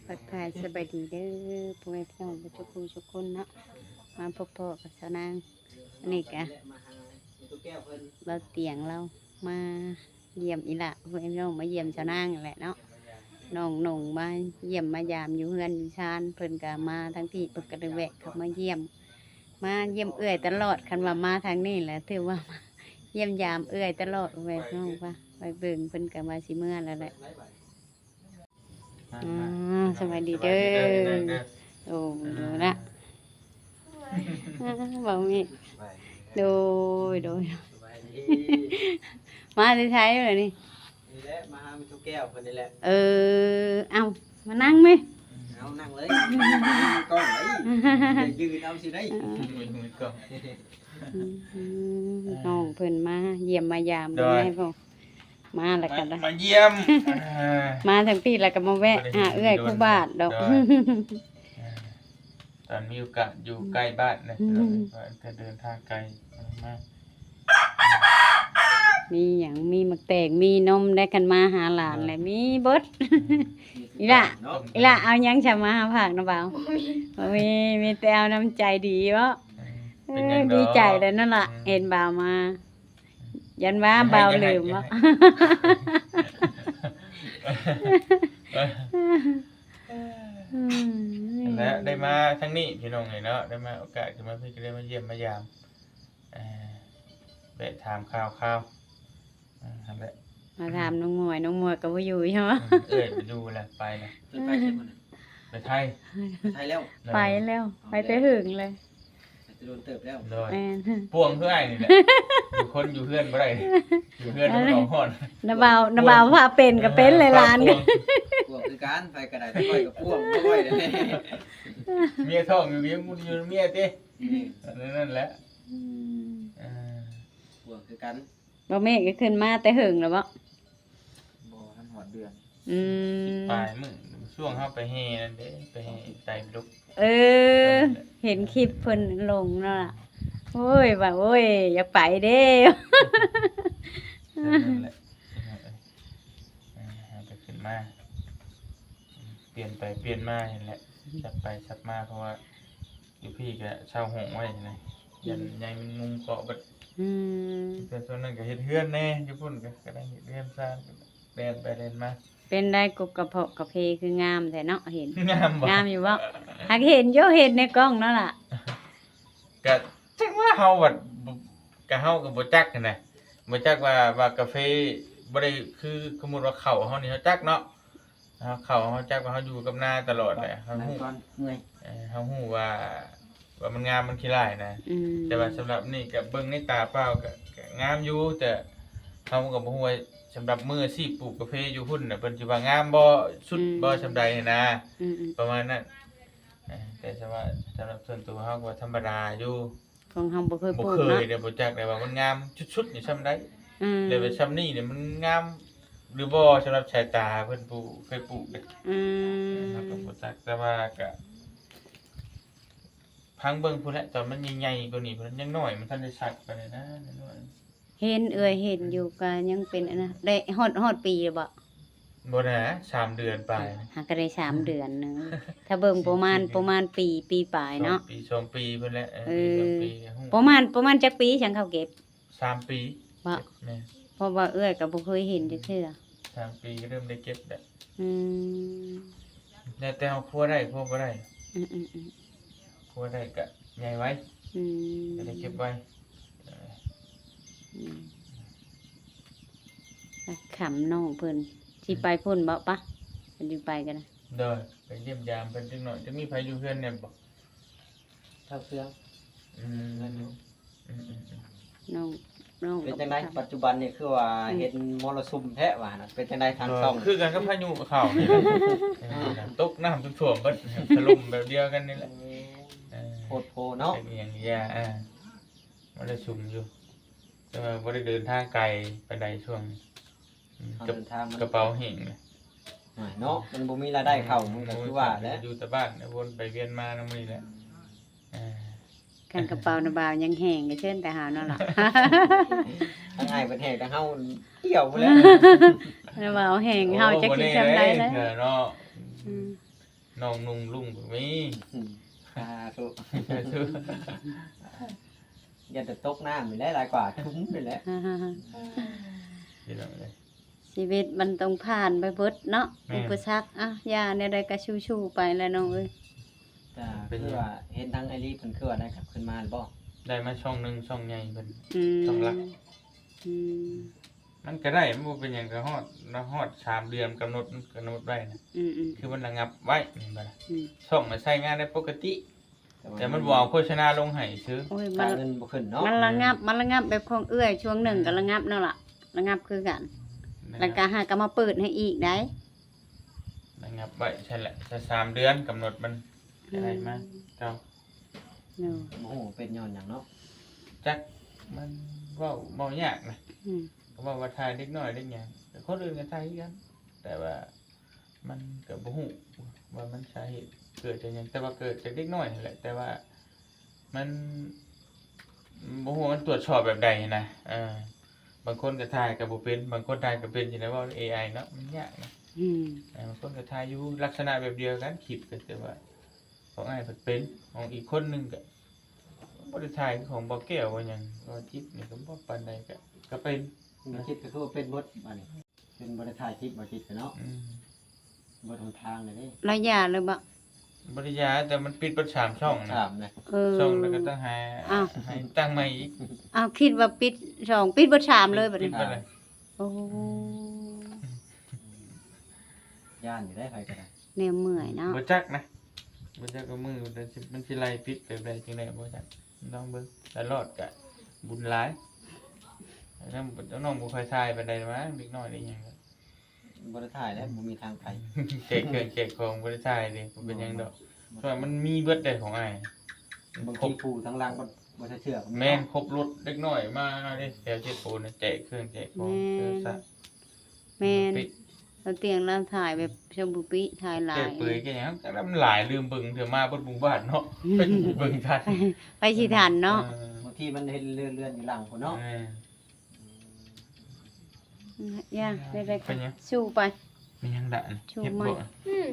ທັກທາຍສະບາຍດີເດີ ພໍ່ແມ່ພີ່ນ້ອງເບິດທຸກຜູ້ທຸກຄົນເນາະ ມາພົບພໍ້ກັບສາວນາງ. ອັນນີ້ກະບ່າວຕຽງລາວມາຢ້ຽມອີ່ຫຼ້າ ພໍ່ແມ່ພີ່ນ້ອງ ມາຢ້ຽມສາວນາງຫັ້ນແຫຼະເນາະ. ນ້ອງໜົ່ງມາຢ້ຽມມາຢາມຢູ່ເຮືອນຢູ່ຊານ ເພິ່ນກະມາທາງພີ້ ເພິ່ນກະໄດ້ແວະເຂົ້າມາຢ້ຽມ ມາຢ້ຽມເອື້ອຍຕະຫຼອດ. ຄັນວ່າມາທາງນີ້ແຫຼະ ຖືວ່າມາຢ້ຽມຢາມເອື້ອຍຕະຫຼອດ ໄວ້ເບິ່ງ ໄປເບິ່ງ ເພິ່ນກະວ່າຊິເມືອແລ້ວແຫຼະ. ອ່າ ສະບາຍດີເດີ ສະບາຍດີເດີ ໂອ້ ອ່າ ໂດຍລະ ອ່າ ເວົ້າມີ ໂດຍ ໂດຍ ສະບາຍດີ ມາແຕ່ໃສລະນີ້? ນີ້ແຫຼະ ມາຫາແມ່ຕູ້ແກ້ວເພິ່ນນີ້ແຫຼະ. ເອີ ເອົ້າ ມານັ່ງແມ ເອົານັ່ງເລີຍ ມີກ້ອງໄດ໋ ຢືນເອົາຊິໄດ໋ ເອີ ມີກ້ອງ ອືມ ນ້ອງເພິ່ນມາຢ້ຽມມາຢາມ ໂດຍ ເບິ່ງໃຫ້ພໍ່ ມາແລ້ວກໍ ມາ ມາຢ້ຽມ ອ່າ ມາທາງພີ້ແລ້ວກໍມາແວະຫາເອື້ອຍຄູ່ບ້ານດອກ ໂດຍ ອ່າ ຕອນມີໂອກາດຢູ່ໃກ້ບ້ານນະ ອືມ ກໍເດີນທາງໄກມາ ມີຫຍັງ ມີໝາກແຕງ ມີນົມໄດ້ ຄັນມາຫາຫຼານແຫຼະ ອືມ ມີເບິດ ອືມ ອີ່ຫຼ້າ ເນາະ ອີ່ຫຼ້າເອົາຫຍັງຊະມາຝາກນະບ່າວ? ບໍ່ມີ ບໍ່ມີ ມີແຕ່ເອົານ້ຳໃຈດີເບາະ ອືມ ເອີ ເປັນຫຍັງດອກ ດີໃຈແລ້ວນັ້ນລະ ອືມ ເຫັນບ່າວມາ ຢ້ານວ່າບ່າວລືມເນາະ ອືມ ແລະ ໄດ້ມາທາງນີ້ພີ່ນ້ອງເອີຍເນາະ ໄດ້ມາໂອກາດຂຶ້ນມາພີ້ ກໍໄດ້ມາຢ້ຽມມາຢາມ ເອີ ແວະຖາມຂ່າວຄາວ ເອີ ຫັ້ນແຫຼະ ມາຖາມນ້ອງໝວຍ ນ້ອງໝວຍກໍບໍ່ຢູ່ໃຊ່ບໍ່? ອືມ ເອື້ອຍບໍ່ຢູ່ແລ້ວ ໄປແລ້ວ ເພິ່ນໄປໃສມື້ນັ້ນ? ໄປໄທ ໄປໄທແລ້ວ ໄປແລ້ວ ໄປແຕ່ເຫິງແລ້ວ ໄປແຕ່ດົນເຕີບແລ້ວ ໂດຍ ແມ່ນ ປ່ວງຄືອ້າຍນີ້ແຫຼະ ຢູ່ຄົນຢູ່ເຮືອນບໍ່ໄດ້ ຢູ່ເຮືອນມັນຮ້ອນ ນະບ່າວ ນະບ່າວພາເປັນກໍເປັນຫຼາຍຫຼານ ປ່ວງ ປ່ວງຄືກັນ ໃຜກໍໄດ້ ແຕ່ຂ້ອຍກໍປ່ວງບໍ່ໄດ້ເດ້ ເມຍທ້ອງຢູ່ ຍັງຢູ່ນຳເມຍຕິ ແມ່ນ ອັນນັ້ນແຫຼະ ອືມ ເອີ ປ່ວງຄືກັນ ບໍ່ແມ່ນກໍຂຶ້ນມາແຕ່ເຫິງແລ້ວບໍ່? ບໍ່ທັນຮອດເດືອນ ອືມ ປາຍມື້ ຊ່ວງເຮົາໄປແຫ່ນັ້ນເດ້ ໄປແຫ່ໄຕປະດຸກ ເອີ ເຫັນຄລິບເພິ່ນລົງນັ້ນລະ ໂອ້ຍ ວ່າ ໂອ້ຍ ຢາກໄປເດ້ ນັ້ນແຫຼະ ເອີ ເຮົາກໍຂຶ້ນມາ ປ່ຽນໄປປ່ຽນມາຫັ້ນແຫຼະ ສັບໄປສັບມາ ເພາະວ່າ ຢູ່ພີ້ກໍເຊົ່າຫ້ອງໄວ້ນະ ຢ້ານໃຫຍ່ແມງມຸມເກາະເບິດ ອືມ ແຕ່ຊ່ວງນັ້ນກໍເຮັດເຮືອນແດ່ ຢູ່ພຸ້ນກໍ ກໍໄດ້ເຮັດເຮືອນຊານ ແລ່ນໄປແລ່ນມາ ເປັນໄດ໋ ກົກກະເພາະກະເພຄືງາມແທ້ເນາະ ເຫັນ ງາມບໍ່? ງາມຢູ່ບໍ່? ຫາກເຫັນຢູ່ ເຫັນໃນກ້ອງນັ້ນລະ ກະຈັກວ່າເຮົາບັດ ກະເຮົາກໍບໍ່ຈັກຫັ້ນນະ ບໍ່ຈັກວ່າ ວ່າກາເຟບໍ່ໄດ້ຄື ສົມມຸດວ່າເຂົ້າເຮົານີ້ ເຮົາຈັກເນາະ ເຮົາເຂົ້າ ເຮົາຈັກວ່າເຮົາຢູ່ກັບນາຕະຫຼອດແຫຼະ ເຮົາຮູ້ ເມື່ອຍ ເອີ ເຮົາຮູ້ວ່າ ວ່າມັນງາມມັນຂີ້ລ້າຍນະ ອືມ ແຕ່ວ່າສຳລັບນີ້ກໍເບິ່ງໃນຕາເປົ່າກໍ ກໍງາມຢູ່ ແຕ່ເຮົາກໍບໍ່ຮູ້ວ່າສຳລັບມືອາຊີບປູກກາເຟຢູ່ພຸ້ນນະ ເພິ່ນຊິວ່າງາມບໍ່ ສຸດ ອືມ ບໍ່ ສ່ຳໃດຫັ້ນນະ ອືມໆ ປະມານນັ້ນ ເອີ ແຕ່ສຳລັບ ສຳລັບສ່ວນຕົວເຮົາກໍວ່າທຳມະດາຢູ່. ຂອງເຮົາບໍ່ເຄີຍປູກເນາະ ບໍ່ເຄີຍເດ້ ບໍ່ຈັກໄດ້ວ່າມັນງາມສຸດໆນີ້ຊ່ຳໃດ ອືມ ແລ້ວວ່າຊ່ຳນີ້ນີ້ມັນງາມຫຼືບໍ່ ສຳລັບສາຍຕາເພິ່ນປູກ ເຄີຍປູກເດ້ ອືມ ເຮົາກໍບໍ່ຈັກ ແຕ່ວ່າກະຟັງເບິ່ງພຸ້ນແຫຼະ ຕອນມັນໃຫຍ່ໆກວ່ານີ້ພຸ້ນ ຍັງນ້ອຍ ມັນທັນໄດ້ຊັກປານໃດນະ ນ້ອຍ ເຫັນເອື້ອຍເຫັນຢູ່ ກະຍັງເປັນອັນນະ ໄດ້ຮອດ ຮອດປີແລ້ວບໍ່? ບໍ່ນະ ສາມເດືອນປາຍ ຫາກະໄດ້ສາມເດືອນໜຶ່ງ ຖ້າເບິ່ງປະມານ ປະມານປີ ປີປາຍເນາະ ສອງປີ ສອງປີພຸ້ນແຫຼະ ເອີ ເອີ ປີສອງປີ ປະມານ ປະມານຈັກປີຈັ່ງເຂົາເກັບ? ສາມປີ ບໍ່? ແມ່ນ ເພາະວ່າເອື້ອຍກໍບໍ່ເຄີຍເຫັນຈັກເທື່ອ ສາມປີກໍເລີ່ມໄດ້ເກັບແລ້ວ ອືມ ແລ້ວແຕ່ເຮົາຄົວໄດ້ ຄົວບໍ່ໄດ້ ອືມໆໆ ຄົວໄດ້ກະໃຫຍ່ໄວ ອືມ ກໍໄດ້ເກັບໄວ ອືມ ອ່ະ ຄຳນ້ອງເພິ່ນ ຊິໄປພຸ້ນບໍ່ປະ? ເພິ່ນຊິໄປກໍໄດ້ ໂດຍ ໄປຢ້ຽມຢາມເພິ່ນຈັກໜ້ອຍ ຈະມີໃຜຢູ່ເຮືອນແດ່ບໍ່? ເຖົ້າເຊືອງ ອືມ ເຮືອນຢູ່ ອືມໆໆ ນ້ອງ ນ້ອງ ເປັນຈັ່ງໃດ ປັດຈຸບັນນີ້ຄືວ່າ ອືມ ເຫັນມໍລະສຸມແທ້ວ່ານະ ເປັນຈັ່ງໃດທາງຊ່ອງ? ຄືກັນກັບພາຍຸເຂົ້ານີ້ແຫຼະ ເອີ ຕົກນ້ຳຈົນຖ້ວມເບິດ ຖະຫຼົ່ມແບບດຽວກັນນີ້ແຫຼະ ໂອ້ ເອີ ໂພດໂພເນາະ ເປັນອີ່ຫຍັງຢ່າ ອ່າ ມະລະສຸມຢູ່ ແຕ່ວ່າບໍ່ໄດ້ເດີນທາງໄກປານໃດຊ່ວງນີ້ ອືມ ເຮົາເດີນທາງ ກະເປົາແຫ້ງເນາະ ມັນບໍ່ມີລາຍໄດ້ເຂົ້າ ມັນກໍຄືວ່າແຫຼະ ຢູ່ແຕ່ບ້ານ ວນໄປວຽນມານຳນີ້ແຫຼະ ເອີ ຄັນກະເປົານະບ່າວຍັງແຫ້ງ ກໍເຊີນແຕ່ຫາວນັ້ນລະ ທັງອ້າຍເພິ່ນແຫ້ງ ແຕ່ເຮົາກ່ຽວພຸ້ນແຫຼະ ນະບ່າວແຫ້ງ ເຮົາຈັກຊິຊ່ຳໃດແຫຼະ ໂອ້ ເນາະ ອືມ ນ້ອງນຸ່ງລຸງກໍມີ. ສາທຸ ສາທຸ. ຢ້ານແຕ່ຕົກນ້ຳນີ້ແຫຼະ ຫຼາຍກວ່າທຸ່ມນີ້ແຫຼະ ພີ່ນ້ອງເອີຍ. ຊີວິດມັນຕ້ອງຜ່ານໄປເບິດເນາະ ແມ່ນ ອຸປະສັກ. ອ່ະ ຢ່າແນວໃດກໍສູ້ໆໄປແຫຼະນ້ອງເອີຍ. ກໍຄືວ່າເຫັນທາງອ້າຍລີເພິ່ນຄືວ່າໄດ້ກັບຄືນມາແລ້ວບໍ່? ໄດ້ມາຊ່ອງໜຶ່ງ ຊ່ອງໃຫຍ່ເພິ່ນ ອືມ ຊ່ອງຫຼັກ. ອືມ ມັນກໍໄດ້ ມັນບໍ່ເປັນຫຍັງ ກໍຮອດ ຮອດສາມເດືອນກຳນົດ ກຳນົດໄວ້ນະ. ອືມໆ ຄືມັນລະງັບໄວ້ແມ່ນບໍ່ລະ? ອືມ ຊ່ອງນະໃຊ້ງານໄດ້ປົກກະຕິ ແຕ່ມັນບໍ່ເອົາໂຄສະນາລົງໃຫ້ຊື່. ໂອ້ຍ ມັນ ຄ່າເງິນບໍ່ຂຶ້ນເນາະ. ມັນລະງັບ ມັນລະງັບແບບຂອງເອື້ອຍ ຊ່ວງໜຶ່ງກໍລະງັບເນາະລະ ລະງັບຄືກັນ ລະກະຫາກໍມາເປີດໃຫ້ອີກໄດ໋. ລະງັບໄວ້ຊັ້ນແຫຼະ ສາມເດືອນກຳນົດມັນຈະໄດ້ມາ ອືມ ເຈົ້າ. ໂດຍ ບໍ່ຮູ້ເປັນຍ້ອນຫຍັງເນາະ ຈັກ ມັນເວົ້າ ເວົ້າຍາກນະ. ອືມ ເວົ້າວ່າຖ່າຍເດັກນ້ອຍເດັກຫຍັງ ແຕ່ຄົນອື່ນກໍຖ່າຍຄືກັນ ແຕ່ວ່າ ມັນກໍບໍ່ຮູ້ວ່າມັນສາເຫດເກີດຈາກຫຍັງ ແຕ່ວ່າເກີດຈາກເດັກນ້ອຍຫັ້ນແຫຼະ ແຕ່ວ່າມັນ ບໍ່ຮູ້ວ່າມັນຕວດສອບແບບໃດນະ. ເອີ ບາງຄົນກໍຖ່າຍກໍບໍ່ເປັນ ບາງຄົນຖ່າຍກໍເປັນ ຈັ່ງໃດ ເວົ້າເອໄອເນາະ ມັນຍາກນະ. ອືມ ເອີ ບາງຄົນກໍຖ່າຍຢູ່ລັກສະນະແບບດຽວກັນ ຄລິບກໍ ແຕ່ວ່າຂອງອ້າຍເພິ່ນເປັນ ຂອງອີກຄົນໜຶ່ງກໍບໍ່ໄດ້ຖ່າຍ ຄືຂອງບໍ່ແກ້ວບໍ່ຫຍັງ ບໍ່ຈິດນີ້ກໍບໍ່ປານໃດ ກໍ ກໍເປັນ ບໍ່ຈິດກໍຄືວ່າເປັນເບິດບາດນີ້. ເພິ່ນບໍ່ໄດ້ຖ່າຍຄລິບບໍ່ຈິດເນາະ. ອືມ ເບິດຫົນທາງເລີຍເດ້. ລາວຢ່າເລີຍບໍ່? ບໍ່ໄດ້ຢ່າ ແຕ່ມັນປິດເບິດສາມຊ່ອງນະ. ສາມນະ. ເອີ ຊ່ອງ ແລ້ວກໍຕ້ອງຫາ ອ້າວ ໃຫ້ຕັ້ງໃໝ່ອີກ. ອ້າວ ຄິດວ່າປິດຊ່ອງ ປິດເບິດສາມເລີຍບາດນີ້. ປິດເບິດເລີຍ. ໂອ້ ອືມ ຢ້ານຢູ່ໄດ໋ ໃຜກໍໄດ້ ແນວເມື່ອຍເນາະ. ບໍ່ຈັກນະ ບໍ່ຈັກວ່າມື້ມັນຊິໄລ່ປິດແບບໃດ ຈັ່ງໃດບໍ່ຈັກ. ລອງເບິ່ງ ຖ້າລອດກະບຸນຫຼາຍ. ນ້ອງ ນ້ອງບໍ່ຄ່ອຍຖ່າຍປານໃດມາ ເດັກນ້ອຍເດັກຫຍັງ ບໍ່ໄດ້ຖ່າຍແລ້ວ ບໍ່ມີທາງໄປ. ແຈກເຄື່ອງແຈກຂອງບໍ່ໄດ້ຖ່າຍເດ້ ບໍ່ເປັນຫຍັງດອກ. ເພາະວ່າມັນມີເບິດເດ້ຂອງອ້າຍ ບາງທີຜູ້ທາງຫຼັງບໍ່ ບໍ່ໃສ່ເສື້ອກໍມີ. ແມ່ນ ຄົບລົດເດັກນ້ອຍມາເດ້ ແຖວເຈັດໂປນະ ແຈກເຄື່ອງແຈກຂອງ. ແມ່ນ ເອີ ຊະ ແມ່ນ ລາວຕຽງລາວຖ່າຍແບບຊົມຜູ້ປິ ຖ່າຍຫຼາຍ ແກ້ເປືອຍແກ້ຫຍັງ ແຕ່ລະມັນຫຼາຍ ລືມເບິ່ງ ເທື່ອມາເບິດໝູ່ບ້ານເນາະ ເບິ່ງທັນ ໃຜຊິທັນເນາະ. ເອີ ບາງທີມັນເຫັນເລື່ອນໆຢູ່ຫຼັງພຸ້ນເນາະ. ແມ່ນ ອືມ ຢ່າ ໄດ້ໆ ໄປຫຍັງ? ສູ້ໄປ. ແມ່ນຫຍັງດະ ເຮັດບໍ່? ອືມ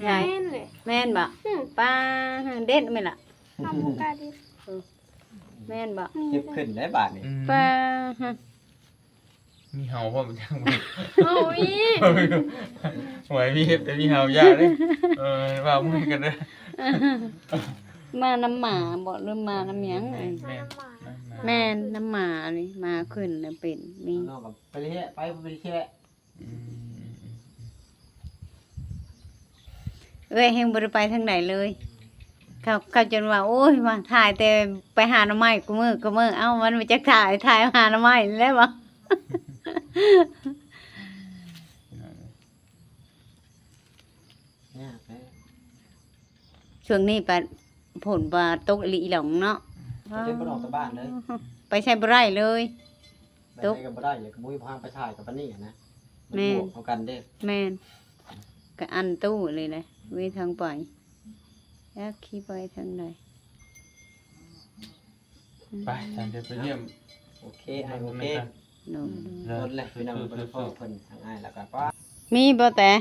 ຍາຍ ແມ່ນເລີຍ ແມ່ນບໍ່? ອືມ ປ້າ ເດັດແມ່ນລະ ທຳກາດິ ເອີ ແມ່ນບໍ່? ເກັບຂຶ້ນໄດ້ບາດນີ້. ອືມ ປ້າ ມີເຫົ່າພ້ອມຈັງ. ໂອ້ຍ ໂອ້ຍ ມີເຫັບແຕ່ມີເຫົ່າ ຢ່າເດ້. ເອີ ວ່າເມື່ອຍກັນເດີ້. ມານຳໝາບໍ່ ຫຼືມານຳຫຍັງ? ແມ່ນ ແມ່ນ ແມ່ນນຳໝານີ້ ໝາຂຶ້ນນະເປັນ ມີ. ນ້ອງກໍໄປແທ້ ໄປ ໄປແທ້. ອືມ ເອື້ອຍແຮງບໍ່ໄດ້ໄປທາງໃດເລີຍ. ເຂົາ ເຂົາຈົນວ່າ ໂອ້ຍ ມາຖ່າຍແຕ່ໄປຫາໜໍ່ໄມ້ຄູ່ມື້ ຄູ່ມື້. ເອົ້າ ມັນບໍ່ຈັກຖ່າຍ ຖ່າຍຫາໜໍ່ໄມ້ນີ້ແຫຼະບໍ່? ຍາກແທ້ ຊ່ວງນີ້ປະ ຝົນບໍ່ຕົກອີ່ຫຼີອີ່ຫຼອງເນາະ. ເຂົາຈົນບໍ່ອອກຈາກບ້ານເລີຍ ໄປໃສບໍ່ໄດ້ເລີຍ. ໄປໃສກໍບໍ່ໄດ້ ແລ້ວກໍບໍ່ມີທາງໄປຖ່າຍກັບປານນີ້ນະ. ແມ່ນ ມັນບວກເທົ່າກັນເດ້. ແມ່ນ ກໍອັນຕູ້ເລີຍແຫຼະ ບໍ່ມີທາງໄປ ຈັກຊິໄປທາງໃດ. ໄປ ຈັ່ງຈະໄປຢ້ຽມ. ໂອເຄ ໂອເຄ ໂດຍ ໂດຍ ໂດນແຫຼະພີ່ນ້ອງ ບໍ່ໄດ້ພໍ້ເພິ່ນ ທາງອ້າຍແລ້ວກໍປ້າ. ມີບໍ່ແຕ່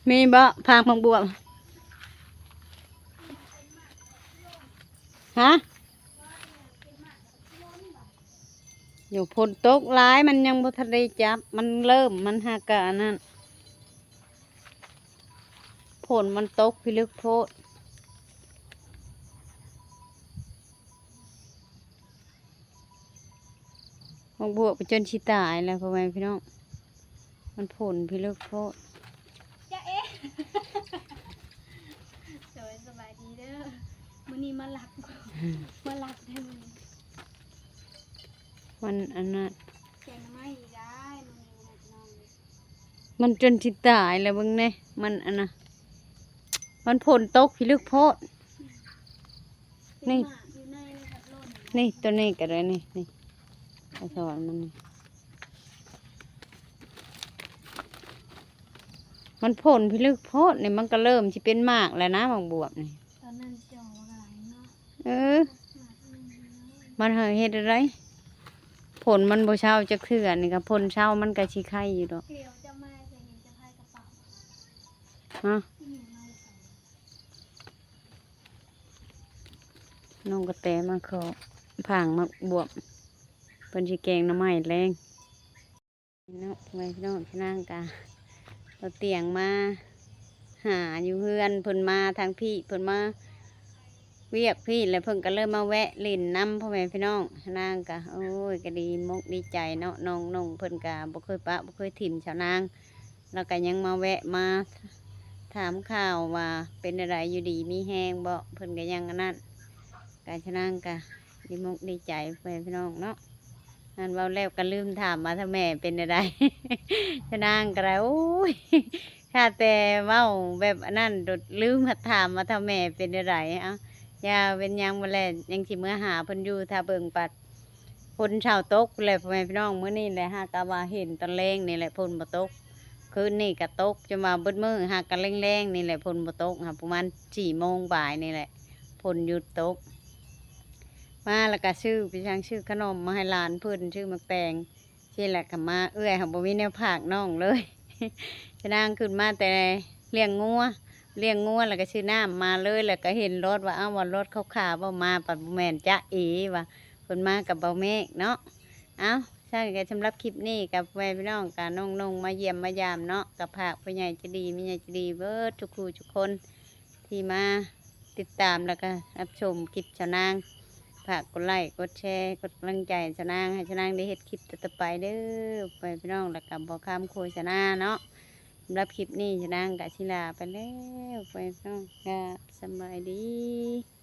ມີບໍ່ ພາກໝາກບວບ? ຮະ? ຢູ່ ຝົນຕົກຫຼາຍ ມັນຍັງບໍ່ທັນໄດ້ຈັບ ມັນເລີ່ມ ມັນຫາກະອັນນັ້ນ ຝົນມັນຕົກພິລຶກໂພດ. ໝາກບວບກໍຈົນຊິຕາຍແລ້ວ ພໍ່ແມ່ພີ່ນ້ອງ ມັນຝົນພິລຶກໂພດ. ຈາເອ ໂດຍ ສະບາຍດີເດີ ມື້ນີ້ມາລັກ ມາລັກແທ້ມື້ນີ້ ມັນອັນນັ້ນ ແກງໜໍ່ໄມ້ອີກໄດ້ມື້ນີ້ ພີ່ນ້ອງ. ມັນຈົນຊິຕາຍແລ້ວ ເບິ່ງແດ່ ມັນອັນນະ ມັນຝົນຕົກພິລຶກໂພດ. ນີ້ ນີ້ ໂຕນີ້ກໍໄດ້ນີ້ ນີ້ ອາສອນມັນນີ້ ມັນຝົນພິລຶກໂພດນີ້ ມັນກໍເລີ່ມຊິເປັນໝາກແລ້ວນະ ໝາກບວບນີ້. ຕອນນັ້ນຈ່ອງວ່າຫຼາຍເນາະ ເອີ ມັນຫາເຮັດໄດ້ ຝົນມັນບໍ່ເຊົາຈັກເທື່ອ ນີ້ກໍຝົນເຊົາມັນກໍຊິໄຄຢູ່ດອກ. ຮະ? ນ້ອງກະແຕມາຂໍຜາງໝາກບວບ ເພິ່ນຊິແກງໜໍ່ໄມ້ແລງເນາະ. ພໍ່ແມ່ພີ່ນ້ອງ ຊະນາງກະເອົາຕຽງມາຫາຢູ່ເຮືອນ ເພິ່ນມາທາງພີ້ ເພິ່ນມາວຽກພີ້ ແລ້ວເພິ່ນກໍເລີຍມາແວະຫຼິ້ນນຳ ພໍ່ແມ່ພີ່ນ້ອງ. ຊະນາງກະ ໂອ້ຍ ກະດີມົກດີໃຈເນາະ ນ້ອງນົ່ງເພິ່ນກະບໍ່ເຄີຍປະບໍ່ເຄີຍຖິ້ມຊາວນາງ ແລ້ວກໍຍັງມາແວະມາຖາມຂ່າວວ່າເປັນແນວໃດ ຢູ່ດີມີແຮງບໍ່ ເພິ່ນກໍຍັງອັນນັ້ນ ກະຊະນາງກະດີມົກດີໃຈ ພໍ່ແມ່ພີ່ນ້ອງເນາະ. ນັ້ນເວົ້າແລ້ວກໍລືມຖາມວ່າທ້າວແມ່ເປັນແນວໃດ ຊະນາງກໍໄດ້ ໂອ້ຍ ຂ້າແຕ່ເວົ້າແບບອັນນັ້ນ ໂດດລືມຖາມວ່າທ້າວແມ່ເປັນແນວໃດ. ເອົ້າ ຢ່າເປັນຫຍັງ ມື້ແລງຍັງຊິເມືອຫາເພິ່ນຢູ່ ຖ້າເບິ່ງປັດ ຝົນເຊົາຕົກແຫຼະ ພໍ່ແມ່ພີ່ນ້ອງ. ມື້ນີ້ແຫຼະ ຫາກະວ່າເຫັນຕອນແລງນີ້ແຫຼະ ຝົນບໍ່ຕົກ. ຄືນນີ້ກະຕົກ ຈົນວ່າເບິດມື້ ຫາກະແລງໆນີ້ແຫຼະ ຝົນບໍ່ຕົກ. ຫາປະມານສີ່ໂມງປາຍນີ້ແຫຼະ ຝົນຢຸດຕົກ. ມາແລ້ວກະຊື້ ໄປສັ່ງຊື້ຂະໜົມມາໃຫ້ຫຼານເພິ່ນ ຊື້ໝາກແຕງ ຊີ້ແຫຼະ ກະມາ ເອື້ອຍຫາບໍ່ມີແນວຝາກນ້ອງເລີຍ. ຊະນາງຂຶ້ນມາແຕ່ລ້ຽງງົວ ລ້ຽງງົວແລ້ວກະຊື້ນ້ຳມາເລີຍ ແລ້ວກະເຫັນລົດວ່າ ເອົ້າ ວ່າລົດຂາວໆບໍ່ ມາ ປັດບໍ່ແມ່ນ ຈະເອ ວ່າ ເພິ່ນມາກັບເບົາເມກເນາະ. ເອົ້າ ຊັ້ນກະສຳລັບຄລິບນີ້ກະ ພໍ່ແມ່ພີ່ນ້ອງ ກະນ້ອງນົ່ງມາຢ້ຽມມາຢາມເນາະ ກະຝາກຜູ້ໃຫຍ່ໃຈດີ ແມ່ໃຫຍ່ໃຈດີເບິດທຸກຜູ້ທຸກຄົນ ທີ່ມາຕິດຕາມ ແລ້ວກະຮັບຊົມຄລິບຊາວນາງ. ຝາກກົດໄລ້ ກົດແຊ ກົດກຳລັງໃຈຊາວນາງ ໃຫ້ຊາວນາງໄດ້ເຮັດຄລິບຕໍ່ໆໄປເດີ ພໍ່ແມ່ພີ່ນ້ອງ. ແລ້ວກະບໍ່ຄຳໂຄສະນາເນາະ ສຳລັບຄລິບນີ້ຊາວນາງກະຊິລາໄປແລ້ວ ພໍ່ແມ່ພີ່ນ້ອງ ກະສະບາຍດີ.